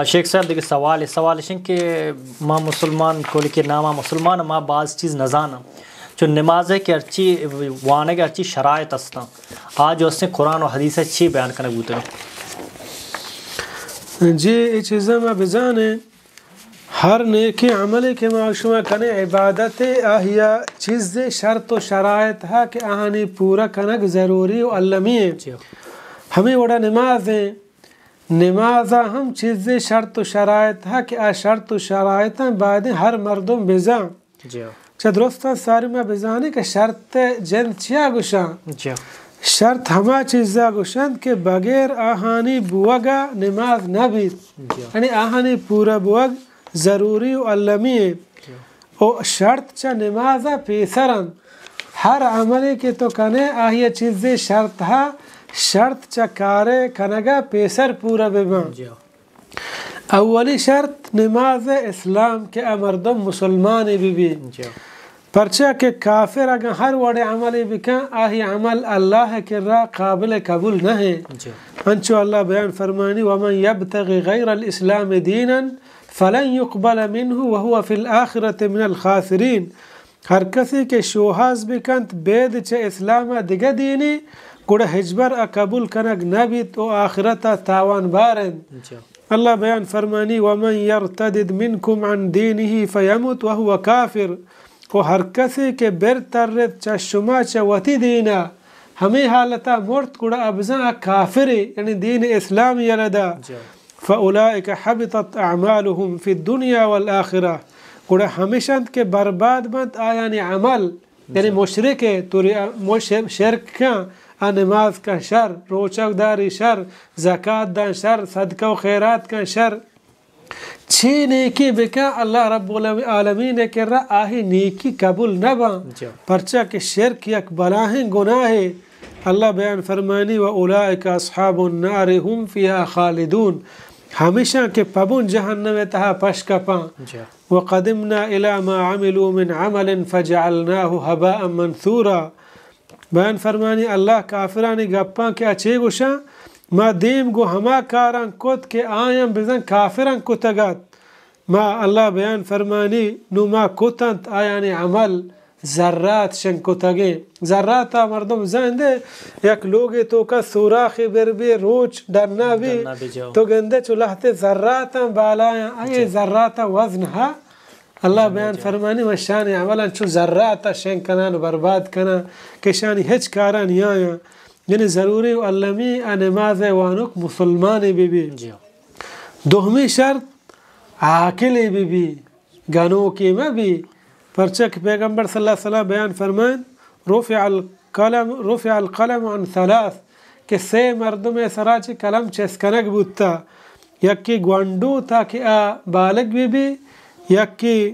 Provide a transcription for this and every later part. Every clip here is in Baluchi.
شیخ صاحب، دگہ سوالے، سوال اش انت کہ ما مسلمان، کولی کہ ناما مسلمان، ما باز چیز نزاناں۔ چو نماز ء کہ ہرچی وانگ ء ہرچی شرائط استاں، آ جو استیں قرآن و حدیث ء چی بیان کنگ بوتگ؟ جی، اے چیزاں ما بزانیں، ہر نیکیں عملے کہ ما شما کنیں، عبادتے، آہیا چیزے شرط و شرائط ہا کہ آہانی پورا کنگ ضروری و المی ایں۔ جی۔ ہمے وڑا نماز ایں، نمازا ہم چیزے شرط و شرائط ہا کہ آ شرط و شرائطاں بایدیں ہر مردم بزان۔ جی۔ چہ درستاں ساری ما بزانیں کہ شرط جند چیا گوشاں؟ جی۔ شرط ہما چیزا گوشنت کہ بغیر آہانی بوگا نماز نہ بیت۔ جی۔ یعنی آہانی پورا بوگ ضروری و المی ایں۔ جی۔ و شرط چہ نمازا پیسر انت۔ ہر عملے کہ تو کنے، آہیا چیزے شرط ہا، شرط چہ کارے کنگا پیسر پورا بباں۔ جی۔ اولی شرط نماز اسلام کہ آ مردم مسلمانے بہ بی۔ جی۔ پرچا کہ کافر اگاں ہر وڑے عملے بکن، آہی عمل اللہ کرا قابل قبول نہ ایں۔ جی۔ انچو اللہ بیان فرمانی، ومن یبتغ غیر الاسلام دینا فلن یقبل منه وهو فی الآخرة من الخاسرین۔ ہر کسے کہ شوہاز بکنت بید چہ اسلام ء دگہ دینے، گڑا ہچبر ء قبول کنگ نہ بیت و آخرت ء تاوان بار انت۔ جی۔ اللہ بیان فرمانی، ومن یرتدد منکم عن دینه فیمت وهو کافر، و ہر کسے کہ بر ترت چہ شما چہ وتی دین ء، ہمے حالت ء مرت، گڑا ابزاں آ کافرے، یعنی دین اسلام یلہ دا۔ جی۔ فاولئک حبطت اعمالهم فی الدنیا والآخرہ، گڑا ہمیش انت کہ برباد بنت آیانی عمل، یعنی جی۔ مشرک ء توری مش-، شرک کن، آ نماز کن شر، روچگ داری شر، زکات دان شر، صدقہ و خیرات کن شر۔ چی نیکی بکن، اللہ رب العالمین ء کرا آہی نیکی قبول نہ باں، جی۔ پرچا کہ شرک یک بلاہیں گناہے۔ اللہ بیان فرمانی، و اولئک اصحاب النار هم فیها خالدون، ہمیشاں کہ پبن جہنم ء تہا پش کپاں۔ جی۔ وقدمنا الی ما عملوا من عمل فجعلناه هباء منثورا۔ بیان فرمانی اللہ کافرانی گپاں کہ آ چے گوشاں، ما دیم گوں ہما کاراں کت کہ آیاں بزاں کافراں کتگ ات۔ ما اللہ بیان فرمانی، نوں ما کت انت آیانی عمل ذرات شنگ کتگیں۔ ذرات ء مردم زاں اندے یک لوگے توکا سوراخے بر بی، روچ ڈنا بی، ڈنا بی جو۔ تو گندے چو لہتے ذراتاں بالایاں، اے جی۔ ذراتاں وزن ہا اللہ جی، بیان جی۔ فرمانی، من شان عملاں چو ذرات ء شنگ کنان و برباد کنان کہ شانی ہچ کارا نیایاں۔ یعنی ضروری و المی ء نماز ء وانوک مسلمانے بہ بی۔ جی۔ دومی شرط عاقلے بہ بی، گنوکے مہ بی۔ پرچا کہ پیغمبر صلی اللہ علیہ وسلم بیان فرمائن، رفع القلم، رفع القلم عن ثلاث، کہ سے مردم ء سرا چہ قلم چست کنگ بوتا، یکے گونڈو تاکہ آ بالغ بہ بی، یکے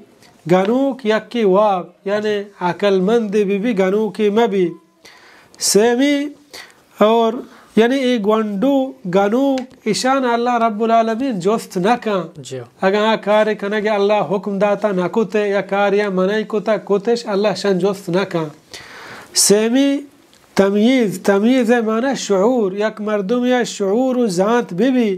گنوک، یکے واب، یعنی عقل مندے بہ بی، گنوکے مہ بی۔ سیمی اور یعنی اے گونڈو گنوک اشان اللہ رب العالمین جست نہ کن۔ جی۔ اگاں آ کارے کنگ اللہ حکم داتا نہ کتے یا کاریا منعی کتا کتش، اللہ شان جست نہ کن۔ سیمی تمییز، تمییز ء معنی شعور، یک مردم یا شعور و زانت بہ بی،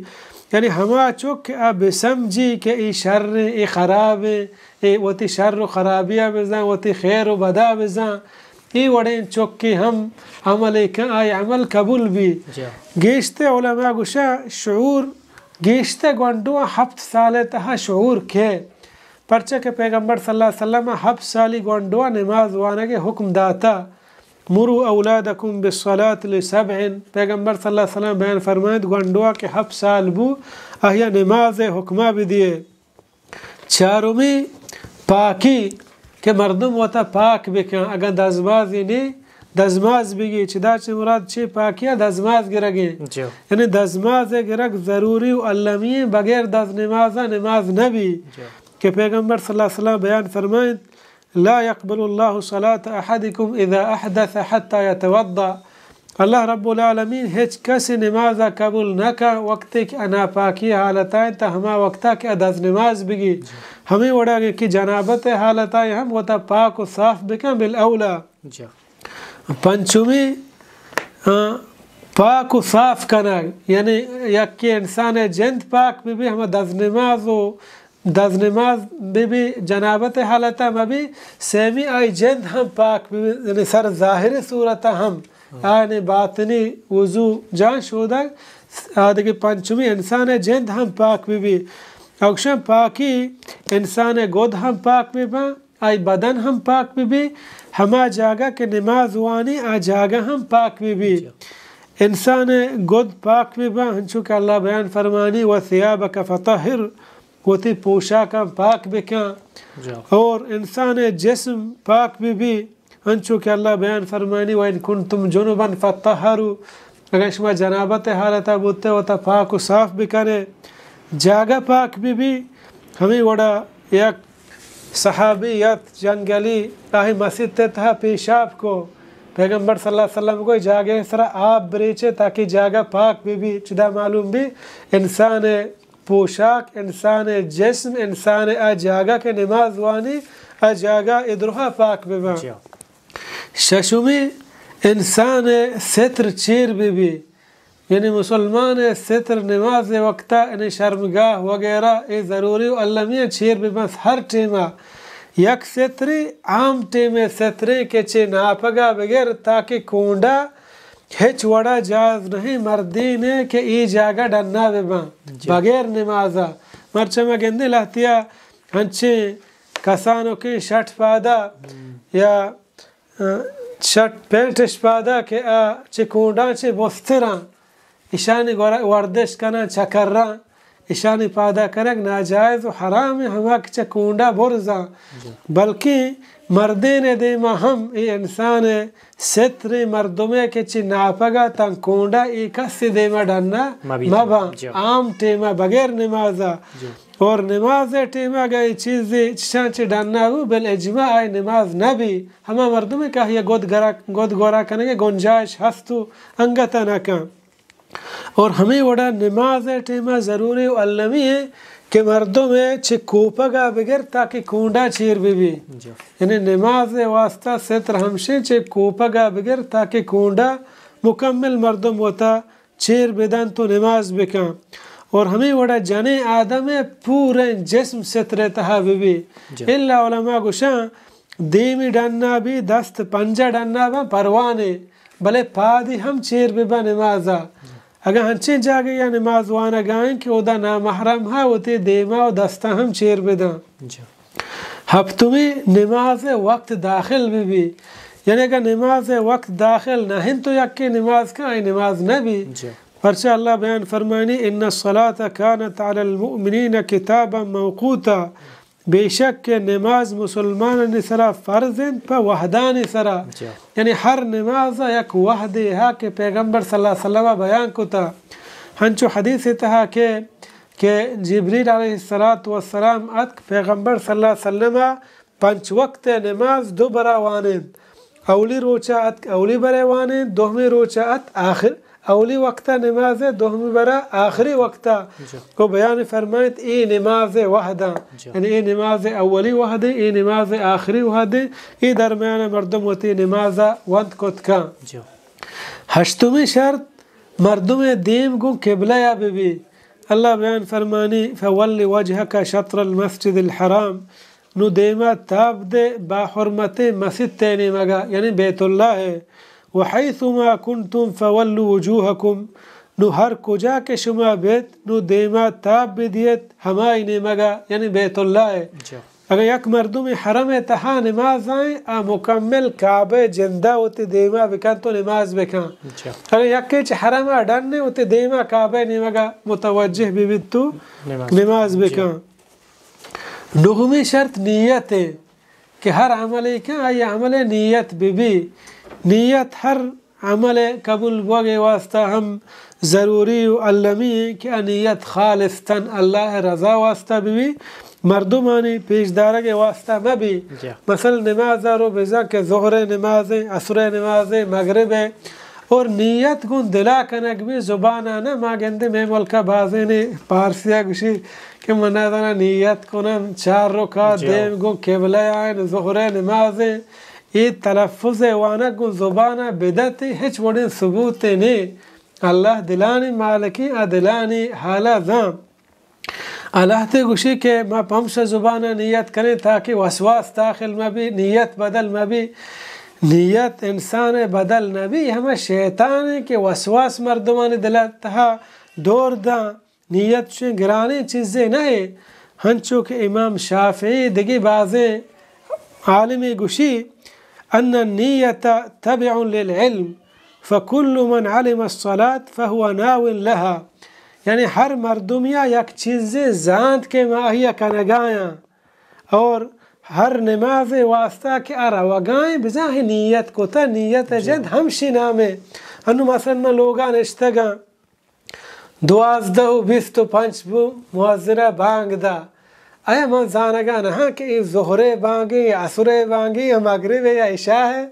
یعنی ہما چک کہ آ بسمجی کہ اے شر ایں، اے خراب ایں، اے وتی شر و خرابیا بزان، وتی خیر و بدا بزان۔ اے وڑیں چکے ہم عملے کن، آئی عمل قبول بی۔ جی۔ گیشتر علماء گوشاں شعور گیشتر گونڈواں ہپت سال ء تہا شعور کئے، پرچا کہ پیغمبر صلی اللہ علیہ وسلم ء ہپت سالی گونڈواں نماز وانگ ء حکم داتا، مروا اولادکم بالصلاة لسبع، پیغمبر صلی اللہ علیہ وسلم بیان فرمائیت گونڈواں کہ ہپت سال بو، آہیا نماز ء حکما بدیے۔ چارمی پاکی کہ مردم وتا پاک بکن، اگاں دزمازی نی دزماز بگی، چدا چہ مراد چے پاکیا دزماز گرگیں۔ جو۔ یعنی دزماز گرگ ضروری و المی ایں، بغیر دز نمازا نماز نبی۔ جو۔ کہ پیغمبر صلی اللہ علیہ وسلم بیان فرمائیں، لا يقبل الله صلاة أحدكم إذا أحدث حتى يتوضأ۔ اللہ رب العالمین ہچ کس نماز ء قبول نہ کن وقتے کہ ناپاکی حالت ء انت، ہما وقتا کہ دز نماز بگی۔ ہمیں وڑا کہ جنابت حالت ء ہم وتا پاک و صاف بکن بالاولی۔ جی۔ پنچمی، آ، پاک و صاف کنگ، یعنی یکے انسان ءِ جند پاک بہ بی، ہما دز نماز و دز نماز بہ بی، جنابت ءِ حالت ءَ مہ بی، سیمی آئی جند ہم پاک بہ بی، یعنی سر ظاہری صورت ءَ ہم، یعنی باطنی وضو جان شودگ، آ دگہ پنچمی انسان ءِ جند ہم پاک بہ بی۔ اوشن پاکی انسان ءِ گد ہم پاک بہ باں، آئی بدن ہم پاک بہ بی، ہما جاگہ کہ نماز وانی آ جاگہ ہم پاک بہ بی۔ انسان ءِ گد پاک بہ باں، ہنچو کہ اللہ بیان فرمانی، و ثیابک فطہر، وتی پوشاکاں پاک بکن۔ اور انسان ءِ جسم پاک بہ بی، انچو کہ اللہ بیان فرمانی، و ان کنتم جنبا فطہروا، اگر شما جنابت ءِ حالت ءَ بوتے وتا پاک و صاف بکنے، جاگہ پاک بہ بی۔ ہمے وڑا یک صحابی ات جنگلی، آہی مسیت ءِ تہا پیشاب کو، پیغمبر صلی اللہ علیہ وسلم گو جاگہ سرا آپ بریچے تاکہ جاگہ پاک بہ بی۔ چدا معلوم بی انسان ءِ پوشاک، انسان ءِ جسم، انسان ءِ آ جاگہ کہ نماز وانی، آ جاگہ ءِ درہا پاک بہ باں۔ ششمی، انسان ءِ ستر چیر بہ بی، یعنی مسلمان ءِ ستر نماز ءِ وقتا، یعنی شرمگاہ وغیرہ، اے ضروری و المی ءَ چیر بہ باں ہر ٹیما۔ یک سترے عام ٹیم ءِ سترے کہ چہ ناپگا بگر تاکہ کونڈا ہچ وڑا جائز نہیں مردین ءَ کہ اے جاگہ ڈنا بہ باں بغیر نمازا۔ مرچا ما گندے لہتیا ہنچیں کسانوکیں شرٹ پادا یا، آ، شرٹ پینٹش پادا کہ آ چہ کونڈاں چہ بستراں، اشانی گورا-، وردش کناں، چکراں، اشانی پادا کنگ ناجائز و حرام، ہما کہ چہ کونڈا برزاں۔ بلکیں مردین دیما ہم اے انسان ستریں مردمے کہ چہ ناپگا تاں کونڈا اے کس دیما ڈنا مہ باں۔ عام ٹیما بغیر نمازا۔ اور نماز ءِ ٹیم ءَ اگاں اے چیزے چشاں چہ ڈنا بو، بالاجماع آئی نماز نہ بی۔ ہما مردمے کہ آئی ءَ گد گرا-، گد گورا کنگ ءِ گنجائش ہست و انگت ءَ نہ کن۔ اور ہمے وڑا نماز ءِ ٹیم ءَ ضروری و المی ایں کہ مردم ءَ چہ کوپگ ءَ بگر تاکہ کونڈا چیر بہ بی۔ یعنی نماز ءِ واسطہ ستر ہمشیں چہ کوپگ ءَ بگر تاکہ کونڈا مکمل مردم وتا چیر بدنت و نماز بکن۔ اور ہمے وڑا جنیں آدم ءِ پوریں جسم ستر ءِ تہا بہ بی۔ الا علماء گوشاں دیمی ڈنا بی، دست پنجہ ڈنا باں پروانے، بلے پادی ہم چیر بہ باں نمازا۔ اگاں ہنچیں جاگہے ءَ نماز وانگا ایں کہ اودا نامحرم ہا وتی دیما و دستاں ہم چیر بداں۔ ہپتمی، نماز ءِ وقت داخل بہ بی۔ یعنی اگاں نماز ءِ وقت داخل نہ انت تو یکے نماز کن، آئی نماز نہ بی۔ پرچا اللہ بیان فرمانی، ان الصلاة کانت علی المؤمنین کتابا موقوتا، بے شک کہ نماز مسلمانانی سرا فرض انت پہ وہدانی سرا۔ یعنی ہر نماز ءَ یک وہدے ہا کہ پیغمبر صلی اللہ علیہ وسلم ءَ بیان کتا۔ ہنچو حدیث ءِ تہا کہ کہ جبریل علیہ الصلاۃ والسلام اتک، پیغمبر صلی اللہ علیہ وسلم ءَ پنچ وقت ءِ نماز دو برا وانینت۔ اولی روچ ءَ اتک اولی برے وانینت، دومی روچ ءَ ات آخر، اولی وقت ءِ نماز ءِ دومی برا آخری وقت ءَ۔ کو بیان فرمائیت اے نماز ءِ وہداں، یعنی اے نماز ءِ اولی وہدے، اے نماز ءِ آخری وہدے، اے درمیان ءَ مردم وتی نماز ءَ وانت کت کن۔ ہشتمی شرط، مردم ءِ دیم گوں قبلہ ءَ بہ بی۔ اللہ بیان فرمانی، فول وجهک شطر المسجد الحرام، نو دیما تاب دے با حرمتیں مسیت ءِ نیمگا، یعنی بیت اللہ ءَ۔ وحیث ما کنتم فولوا وجوهکم، نو ہر کجا کہ شما بیت، نو دیما تاب بدیت ہمائی نیمگا، یعنی بیت اللہ ءَ۔ اگاں یک مردمے حرم ءِ تہا نماز آئیں، آ مکمل کعبہ ءِ جندا وتی دیما بکنت و نماز بکن۔ اگاں یکے چہ حرم ءَ ڈن وتی دیما کعبہ ءِ نیمگا متوجہ بہ بیت تو نماز بکن۔ نہمی شرط نیت ءِ کہ ہر عملے کن، آئی عمل ءِ نیت بہ بی۔ نیت ہر عمل ءِ قبول بوگ ءِ واسطہ ہم ضروری و المی ایں کہ آ نیت خالصتاً اللہ ءِ رضا واسطہ بہ بی، مردمانی پیش دارگ ءِ واسطہ مہ بی۔ مثلاً نماز ءَ رو بزاں کہ ظہر ءِ نماز ءِ، عصر ءِ نماز ءِ، مغرب ءِ، اور نیت گوں دلا کنگ بی، زبان ءَ نہ۔ ما گندے مئے ملک ءَ بازینے پارسی ءَ گوشی کہ من نزاناں نیت کناں چار رکعت دیم گوں قبلہ ءَ آئیں، ظہر ءِ نماز ءِ۔ اے تلفظ ءِ وانگ گوں زبان ءَ بدعت ءِ ہچ وڑیں ثبوتے نے۔ اللہ دلانی مالکیں، آ دلانی حالا زان۔ اللہ تے گوشی کہ ما پمشا زبانا نیت کنیں تاکہ وسواس داخل مبی، نیت بدل مبی۔ نیت انسان بدل نبی، ہمیں شیطان کہ وسواس مردمانی دل تہا دور داں۔ نیت چوشیں گرانیں چیزے نہ اے، ہنچو کہ امام شافعی دگہ بازیں عالمے گوشی، ان النیت تبع للعلم، فکل من علم الصلاة فهو ناو لها۔ یعنی ہر مردمیا یک چیزے زانت کہ ما آہیا کنگایاں، اور ہر نمازے واسطہ کہ آ روگائیں بزاں نیت کتا، نیت جند ہمشی نامے۔ انو مثلاً من لوگا نشتگاں، دوازدہ و بیست و پنچ بو، مؤذنہ بانگ دا۔ ایا من زانگا نہاں کہ اے ظہرے بانگے یا عصرے بانگے یا مغربے یا عشاء ہے۔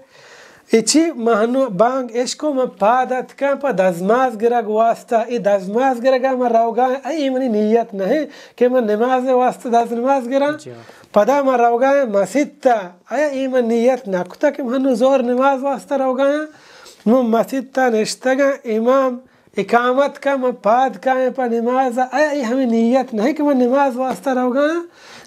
اے چی؟ من ہنو بانگ اشکو، من پاد اتکاں پہ دزماز گرگ واسطہ۔ اے دزماز گرگا من روگا، اے منی نیت نہیں کہ من نماز واسطہ دزماز گراں۔ جی ہاں۔ پدا من روگا مسیتا۔ ایا اے من نیت نہ کتا کہ من ہنو ظہر نماز واسطہ روگا۔ من مسیتا نشتگاں، امام اقامت کا، من پاد کائیں پہ نماز، اے، اے ہمیں نیت نہیں کہ من نماز واسطہ روگا۔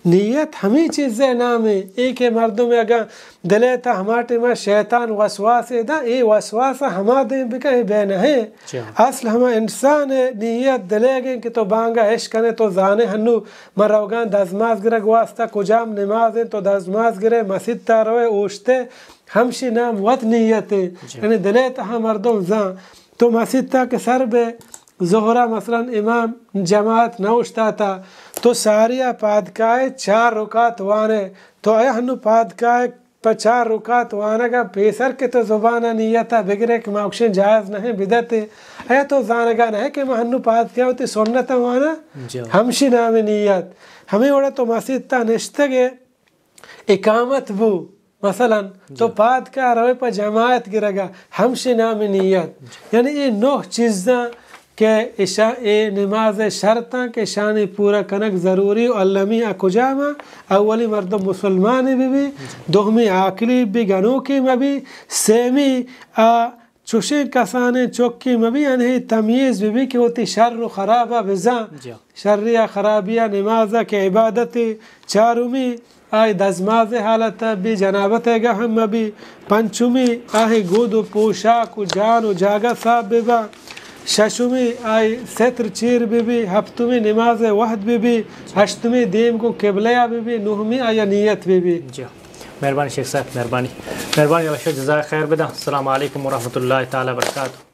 نیت ہمیں چیزے نامے، اے کہ مردم اگاں دلے تا ہما ٹیما شیطان وسواسے دا، اے وسواس ہما دیم بکن، اے بے نہیں۔ جی ہاں۔ اصل ہما انسان نیت دلے گیں کہ تو بانگا اش کنے، تو زانے ہنو من روگاں دزماز گرگ واسطہ، کجام نماز ہیں، تو دزماز گرے، مسیتا روے، اوشتے، ہمشی نام وت نیت ہے۔ جی۔ یعنی دلے تہا مردم زان تو مسیتا کہ سر بے، ظہرا مثلاً امام جماعت نہ اوشتاتا، تو ساریا پادکائے چار رکعت وانے، تو اے ہنو پادکائے پہ چار رکعت وانگا پیسر کہ تو زبانا نیتا بگرے کہ ما اکشیں جائز نہیں بدعتے، اے تو زانگا نہیں کہ ما ہنو پادکائے وتی سنت وانا، جی۔ ہمشی نام نیت۔ ہمیں وڑا تو مسیتا نشتگے، اقامت بو، مثلاً تو جی۔ پاد کا روے پہ جماعت گرگا، ہمشی نام نیت۔ جی۔ یعنی اے نوہ چیزاں کہ اشاں اے نماز شرطاں کہ اشانی پورا کنگ ضروری و المی آ کجاما؟ اولی مردم مسلمانی بی بی، جی۔ دومی عاقلی بی، گنوکی مبی، سیمی آ چوشیں کسانیں چکے مبی، انہی تمیز ببی کہ وتی شر و خرابا بزاں۔ جی۔ شریا خرابیا نمازا کہ عبادتے۔ چارمی آئی دزماز حالتا بی، جنابت گا ہم مبی۔ پنچمی آئی گود و پوشاک و جان و جاگہ صاف ببا۔ ششمی آئی ستر چیر ببی۔ ہفتمی نماز وحد ببی۔ ہشتمی دیم گوں قبلہ ببی۔ نہمی آئی نیت ببی۔ جی۔ مہربانی شیخ صاحب، مہربانی۔ مہربانی، اللہ شما جزائے خیر بداں۔ السلام علیکم ورحمۃ اللہ تعالی وبرکاتہ۔